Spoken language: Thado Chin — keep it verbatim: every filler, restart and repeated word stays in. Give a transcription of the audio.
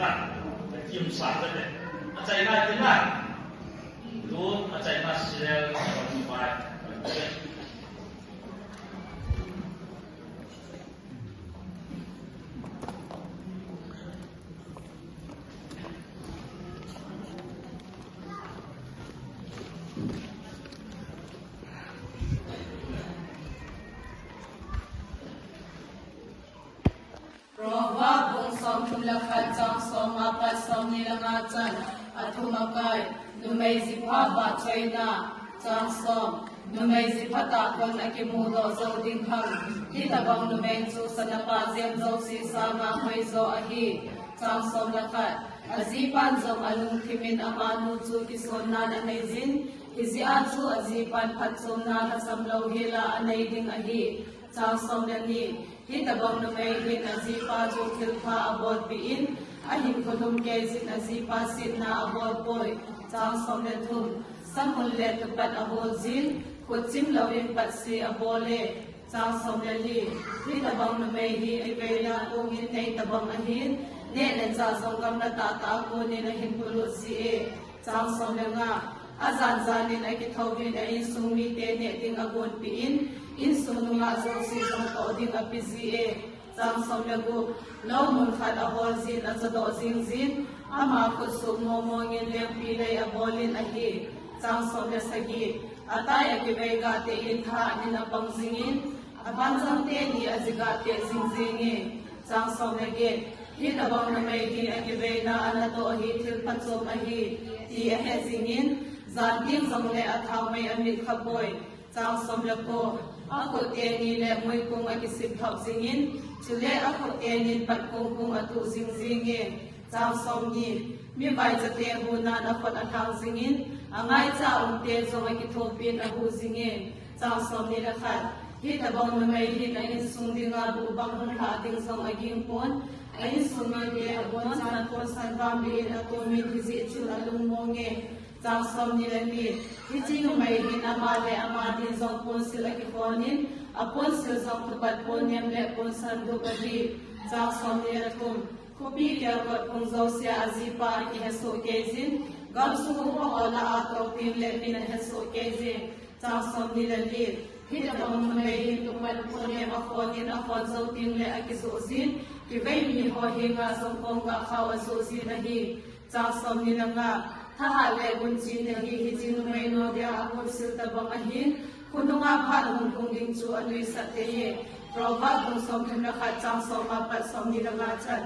Kim sa te. Achaina kina. Lut, achaina Silel, achaina Pai. Proverb bung somthum le khat chang som apat somni le nga chan. Athum akai, numei jipha vahchoina. Chang som, numei jipha tah kon akimudoh jou ding ham. Hitobang numei chu sana pah jem jouse sanga hoijo ahi. Chang som le khat, ajipan jong alungthimin amanu chu kisonnan aneijin, hijeh a chu ajipan phatchomna lhasam louhela anei ding ahi. Chang som le ni, hitobang numei hin ajipa chu thilpha abolpeh in, ahinkho lhumkeijin ajipa setna abolpoi. Chang som le thum, samul le tupat aholjin, khutchim louvin patse abole. Chang som le li, hitobang numei hi akiveina kongin nei tobang ahin, neh le chah jong gamla tahtah a konin ahin polut ji e. Chang som le nga, ajan janin akithouvin a insung mite neh ding agonpeh in, insung nungah jouse jong toh ding apeji e. Chang som le gup, lou mun khat aholjin achadoh jingjin, ama khutsuh mongmongin lengpilei abolin ahi. Chang som le sagi, atai akivei gahte in thahatnin apang jingin, abanjang teni aji gahteh jing jinge. Chang som le get, hitobang numei hi akiveina anatoh hi thil phachom ahi, ti ahet jingin, jan teng jongle athaomei amit khapoi. Chang som le ko, akhut teni le muikung akisip thop jingin, chule akhut tenin pat kungkung atuh jing jinge. Chang somni, mivaichate hunan akhut alhang jingin, angaicha umte jong akithopin ahu jinge. Chang somni le khat, hitobang numei hin a insung dinga buhbang hung lhah ding jong agingpon, a insung mite abonchan ponsan vangvein atomin hijeh chun alungmonge. Chang somni le ni, hiche numei hin ama le ama din jong ponsil akikhonin, aponsil jong thupat ponnem le ponsan dup ahi. Chang somni le thum, khopi kelkot phung jousea ajipa akihesoh keijin, gamsung upa ho lah a tou tengle min ahesoh keijin. Chang somni le li, hitobang numei hin thupat ponnem akhonin akhon jou tengle akijoh jin, kivei miho henga jong kongkah khao ajoh jin ahi. Chang somni le nga, thahat le gunchena hi hiche numei noh dia aponsil tobang ahin, khonunga phat hung lhung ding chu anuisat thei e. Proverb bung somthum le khat chang som apat somni le nga chan.